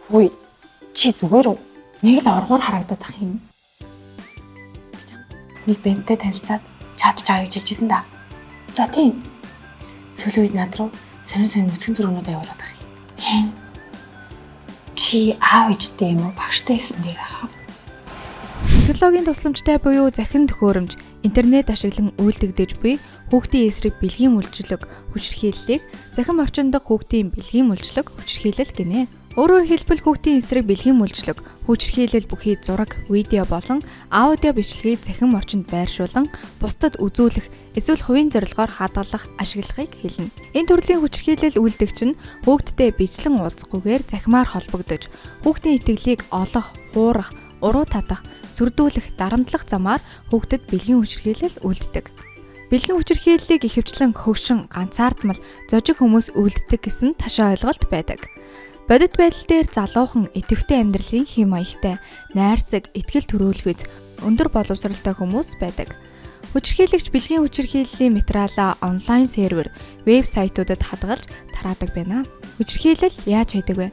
Үгүй, чи зүгээр үү? Нэг л оргуур харагдаад ах юм. Нэг бэмтэй танилцаад чаталж авъя гэж хэлжсэн да. За, тийм. Сүүлийн үед над руу сонин сонин нүцгэн зургнуудаа явуулаад ах юм. Чи аав ээжтэй юм уу? Багштай байсан дээр хаа. Технологийн тусламжтай буюу захин төхөөрөмж, интернет ашиглан үйлдэгдэж буй хүүхдийн эсрэг бэлгийн үйлчлэг, хүчирхийллийг захин орчин дахь хүүхдийн бэлгийн үйлчлэг, хүчирхийлэл гинэ. Өөрөөр хэлбэл, хүүхдийн эсрэг бэлгийн үйлчлэг, хүчирхийлэл бүхий зураг, видео болон аудио бичлэгийг захин орчинд байршуулан бусдад үзүүлэх эсвэл хувийн зорилгоор хадгалах, ашиглахыг хэлнэ. Энэ төрлийн хүчирхийлэл үйлдэгч нь хүүхдтэй бичлэн уулзахгүйгээр захимаар холбогдож, хүүхдийн итгэлийг олох, хуурах, уруу татах, сүрдүүлэх, дарамтлах замаар хүүхдэд бэлгийн хүчирхийлэл үйлддэг. Бэлгийн хүчирхийллийг ихэвчлэн хөгшин, ганцаардмал, зожиг хүмүүс үйлддэг гэсэн ташаа ойлголт байдаг. Бодит байдал дээр залуухан, идэвхтэй амьдралын хэм маягтай, найрсаг, итгэл төрөөлгүйц, өндөр боловсралтай хүмүүс байдаг. Хүчирхийлэгч бэлгийн хүчирхийллийн материалаа онлайн сервер, веб сайтуудад хадгалж тараадаг байна. Хүчирхийлэл яаж хийдэг вэ?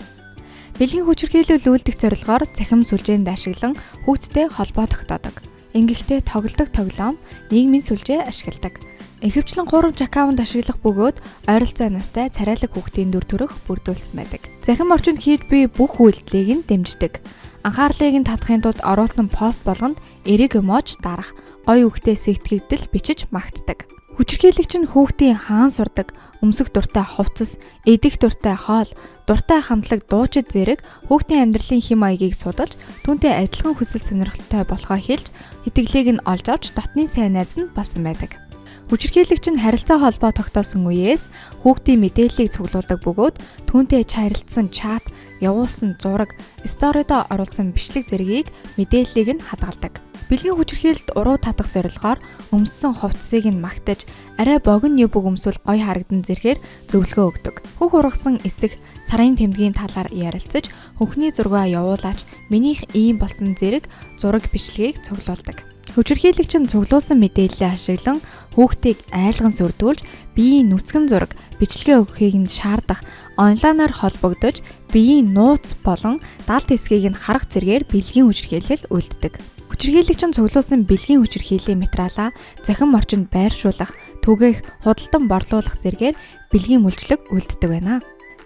Бэлгийн хүчирхийлэл үйлдэх зорилгоор цахим сүлжээнд ашиглан хүүхдтэй холбоо тогтоодог. Ингэхдээ тоглодог тоглоом, нийгмийн сүлжээ ашигладаг. Ихэвчлэн хуурамч аккаунт ашиглах бөгөөд ойролцоо настай царайлаг хүүхдийн дүр төрх бүрдүүлсэн байдаг. Захим орчинд хийж буй бүх үйлдэлийг нь дэмждэг. Анхаарлыг нь татахын тулд оруулсан пост болгонд эерэг эмож дарах, гоё үгтэй сэтгэгдэл бичиж магтдаг. Хүчирхийлэгч нь хүүхдийн хаан сурдаг, өмсөх дуртай хувцас, идэх дуртай хоол, дуртай хамтлаг, дуучид зэрэг хүүхдийн амьдралын хэм маягийг судалж, түүнтэй адилхан хүсэл сонирхолтой болохоо хэлж, итгэлийг нь олж авч дотны сайн найз нь болсон байдаг. Хүчирхийлэгч нь харилцаа холбоо тогтоосон үеэс хүүхдийн мэдээллийг цуглуулдаг бөгөөд түүнтэй харилцсан чат, явуулсан зураг, сторидоо оруулсан бичлэг зэргийг мэдээллийг нь хадгалдаг. Бэлгийн хүчирхийлэлд уруу татах зорилгоор өмссөн хувцсыг нь магтаж, арай богино юбг өмсвөл гоё харагдан зэргээр зөвлөгөө өгдөг. Хөх ургасан эсэх, сарын тэмдгийн талаар ярилцаж, хөхний зургаа явуулаач, минийх ийм болсон зэрэг зураг бичлэгийг цуглуулдаг. Хүчирхийлэгч нь цуглуулсан мэдээллээ ашиглан хүүхдийг айлган сүрдүүлж, биеийн нүцгэн зураг, бичлэгээ өгөхийг нь шаардах, онлайнаар холбогдож, биеийн нууц болон далд хэсгийг нь харах зэргээр бэлгийн хүчирхийлэл үйлддэг. Хүчирхийлэгч нь цуглуулсан бэлгийн хүчирхийллийн материалаа захин орчинд байршуулах, түгээх, худалдан борлуулах зэргээр бэлгийн үйлчлэг үйлддэг байна.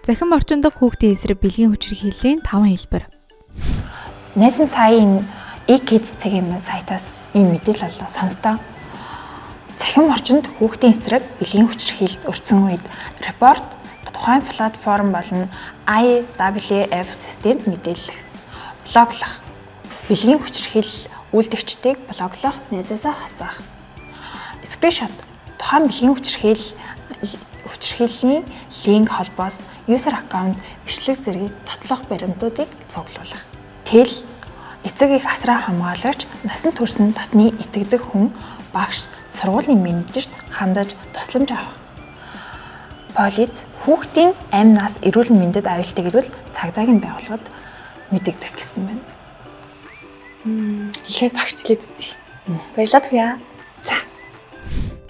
Захин орчин дахь хүүхдийн эсрэг бэлгийн хүчирхийллийн 5 хэлбэр. Найз нь сая энэ e-kids цагийн сайтаас ийм мэдээлэл оллоо, сонстоо. Цахим орчинд хүүхдийн эсрэг бэлгийн хүчирхийлэлд өртсөн үед report, тухайн платформ болон IWF системд мэдээлэх, block лох, бэлгийн хүчирхийлэл үйлдэгчдийг block лох, найзаасаа хасаах. Screenshot, тухайн бэлгийн хүчирхийллийн линк, холбоос, user account, бичлэг зэргийг тотлох баримтуудыг цуглуулах. Тэл, эцэг эх, асран хамгаалагч, насан турш дотны итгэдэг хүн, багш, сургуулийн менежерт хандаж тусламж авах. Полиц, хүүхдийн амь нас, эрүүл мэндэд аюултай гэвэл цагдаагийн байгууллагад мэдэгдэх гэсэн байна. Эхлээд багш хэлээд үзье. Баярлалаа, Туяа. За.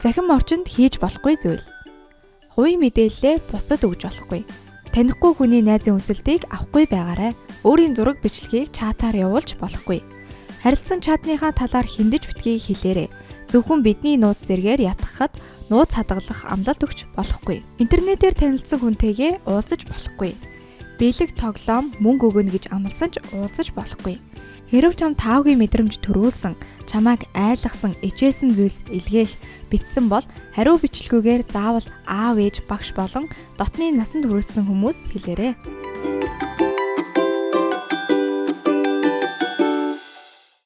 Захин орчинд хийж болохгүй зүйл. Хувийн мэдээллээ бусдад өгж болохгүй. Танихгүй хүний найзын хүсэлтийг авахгүй байгаарай. Өөрийн зураг, бичлэгийг чатаар явуулж болохгүй. Харилцсан чатныхаа талаар хэнд ч битгий хэлээрэй. Зөвхөн бидний нууц зэргээр ятгахад нууц хадгалах амлалт өгч болохгүй. Интернетээр танилцсан хүнтэйгээ уулзаж болохгүй. Бэлэг, тоглоом, мөнгө өгнө гэж амласан ч уулзаж болохгүй. Хэрэв чам таагүй мэдрэмж төрүүлсэн, чамайг айлгасан, ичээсэн зүйлс илгээх, бичсэн бол хариу бичлэгүүгээр заавал аав ээж, багш болон дотны насанд хүрсэн хүмүүст хэлээрэй.